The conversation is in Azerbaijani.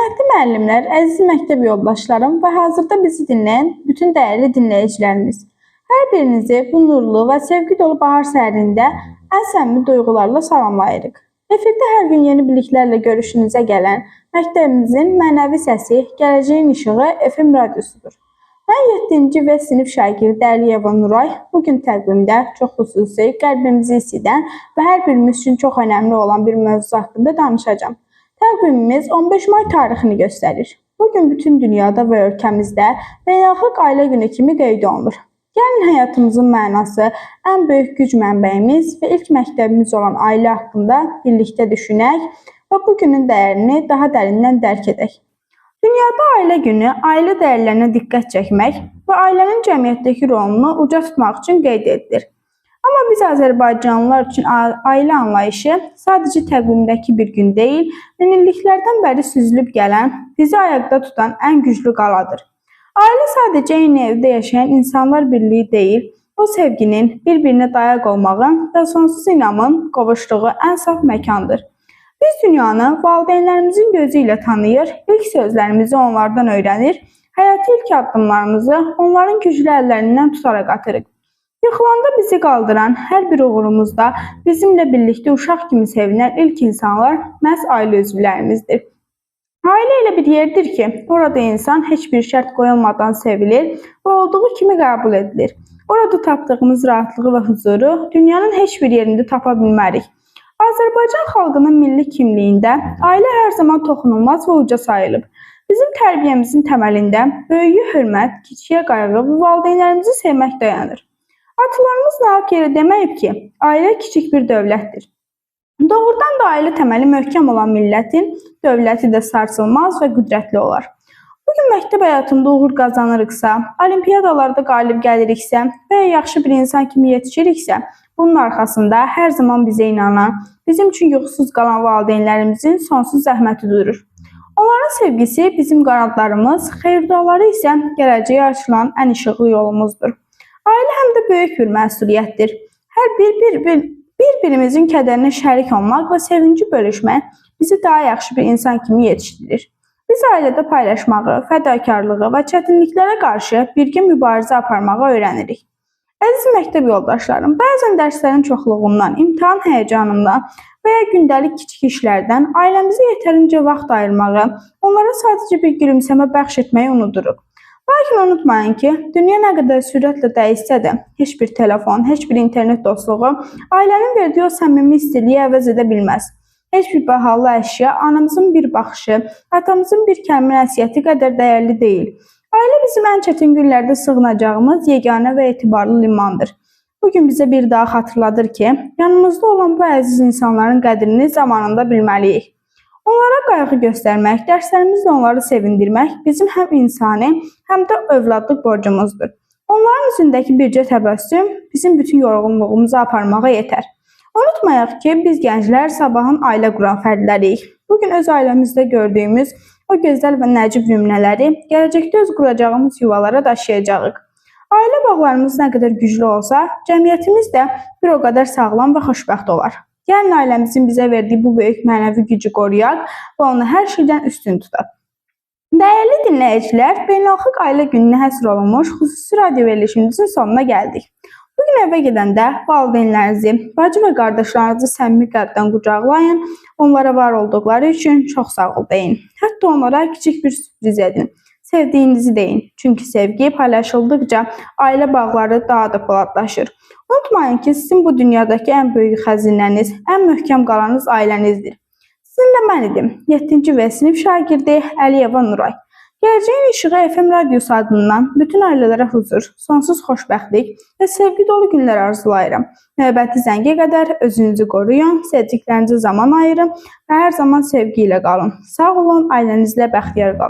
Hörmətli müəllimlər, əziz məktəb yoldaşlarım və hazırda bizi dinləyən bütün dəyərli dinləyicilərimiz. Hər birinizi bu nurlu və sevgi dolu bahar səhərində ən səmimi duyğularla salamlayırıq. Efirdə hər gün yeni biliklərlə görüşünüzə gələn məktəbimizin mənəvi səsi, gələcəyin işığı FM radiosudur. Mən 7-ci V sinif şagirdi Əliyeva Nuray bu gün təqvimdə çox xüsusi, qəlbimizi isidən və hər birimiz üçün çox önəmli olan bir mövzu haqqında danışacağam. Təqvimimiz 15 may tarixini göstərir. Bu gün bütün dünyada və ölkəmizdə Beynəlxalq Ailə Günü kimi qeyd olunur. Gəlin həyatımızın mənası, ən böyük güc mənbəyimiz və ilk məktəbimiz olan ailə haqqında birlikdə düşünək və bu günün dəyərini daha dərindən dərk edək. Dünyada Ailə Günü ailə dəyərlərinə diqqət çəkmək və ailənin cəmiyyətdəki rolunu uca tutmaq üçün qeyd edilir. Amma biz Azərbaycanlılar üçün ailə anlayışı sadəcə təqvimdəki bir gün deyil, minilliklərdən bəri süzülüb gələn, bizi ayaqda tutan ən güclü qaladır. Ailə sadəcə eyni evdə yaşayan insanlar birliyi deyil, o sevginin, bir-birinə dayaq olmağın və sonsuz inamın qovuşduğu ən saf məkandır. Biz dünyanı valideynlərimizin gözü ilə tanıyır, ilk sözlərimizi onlardan öyrənir, həyata ilk addımlarımızı onların güclü əllərindən tutaraq atırıq. Yıxılanda bizi qaldıran, hər bir uğurumuzda bizimlə birlikdə uşaq kimi sevinən ilk insanlar məhz ailə üzvlərimizdir. Ailə elə bir yerdir ki, orada insan heç bir şərt qoyulmadan sevilir və olduğu kimi qəbul edilir. Orada tapdığımız rahatlığı və huzuru dünyanın heç bir yerində tapa bilmərik. Azərbaycan xalqının milli kimliyində ailə hər zaman toxunulmaz və uca sayılıb. Bizim tərbiyəmizin təməlində böyüyə hörmət, kiçiyə qayğı və valideynlərimizi sevmək dayanır. Atalarımız nahaq yerə deməyib ki, ailə kiçik bir dövlətdir. Doğrudan da ailə təməli möhkəm olan millətin dövləti də sarsılmaz və qüdrətli olar. Bu gün məktəb həyatında uğur qazanırıqsa, olimpiyadalarda qalib gəliriksə və ya yaxşı bir insan kimi yetişiriksə, bunun arxasında hər zaman bizə inanan, bizim üçün yuxusuz qalan valideynlərimizin sonsuz zəhməti durur. Onların sevgisi bizim qanadlarımız, xeyir-duaları isə gələcəyə açılan ən işıqlı yolumuzdur. Ailə həm də böyük bir məsuliyyətdir. Hər bir, bir, bir bir-birimizin kədərinə şərik olmaq və sevinci bölüşmək bizi daha yaxşı bir insan kimi yetişdirir. Biz ailədə paylaşmağı, fədakarlığı və çətinliklərə qarşı birgə mübarizə aparmağı öyrənirik. Əziz məktəb yoldaşlarım, bəzən dərslərin çoxluğundan, imtahan həyəcanından və ya gündəlik kiçik işlərdən ailəmizə yetərincə vaxt ayırmağı, onlara sadəcə bir gülümsəmə bəxş etməyi unuduruq. Lakin unutmayın ki, dünya nə qədər sürətlə dəyişsə də, heç bir telefon, heç bir internet dostluğu ailənin verdiyi o səmimi istiliyi əvəz edə bilməz. Heç bir bahalı əşya anamızın bir baxışı, atamızın bir kəlmə nəsihəti qədər dəyərli deyil. Ailə bizim ən çətin günlərdə sığınacağımız yeganə və etibarlı limandır. Bu gün bizə bir daha xatırladır ki, yanımızda olan bu əziz insanların qədrini zamanında bilməliyik. Onlara qayğı göstərmək, dərslərimizlə onları sevindirmək bizim həm insani, həm də övladlıq borcumuzdur. Onların üzündəki bircə təbəssüm bizim bütün yorğunluğumuzu aparmağa yetər. Unutmayaq ki, biz gənclər sabahın ailə quran fərdləriyik. Bu gün öz ailəmizdə gördüyümüz o gözəl və nəcib nümunələri gələcəkdə öz quracağımız yuvalara daşıyacağıq. Ailə bağlarımız nə qədər güclü olsa, cəmiyyətimiz də bir o qədər sağlam və xoşbəxt olar. Gəlin ailəmizin bizə verdiyi bu böyük mənəvi gücü qoruyaq və onu hər şeydən üstün tutaq. Dəyərli dinləyicilər, Beynəlxalq Ailə Gününə həsr olunmuş xüsusi radio verilişimizin sonuna gəldik. Bu gün evə gedəndə valideynlərinizi, bacı və qardaşlarınızı səmimi qəlbdən qucaqlayın, onlara var olduqları üçün çox sağ ol deyin. Hətta onlara kiçik bir sürpriz edin. Sevdiyinizi deyin. Çünki sevgi paylaşıldıqca ailə bağları daha da poladlaşır. Unutmayın ki, sizin bu dünyadakı ən böyük xəzinəniz, ən möhkəm qalanız ailənizdir. Sizinlə mən idim. 7-ci V sinif şagirdi Əliyeva Nuray. Gələcəyin İşığı FM radiosu adından bütün ailələrə huzur, sonsuz xoşbəxtlik və sevgi dolu günlər arzulayıram. Növbəti zəngə qədər özünüzü qoruyun, sevdiklərinizə zaman ayırın və hər zaman sevgi ilə qalın. Sağ olun, ailənizlə bəxtiyar qalın.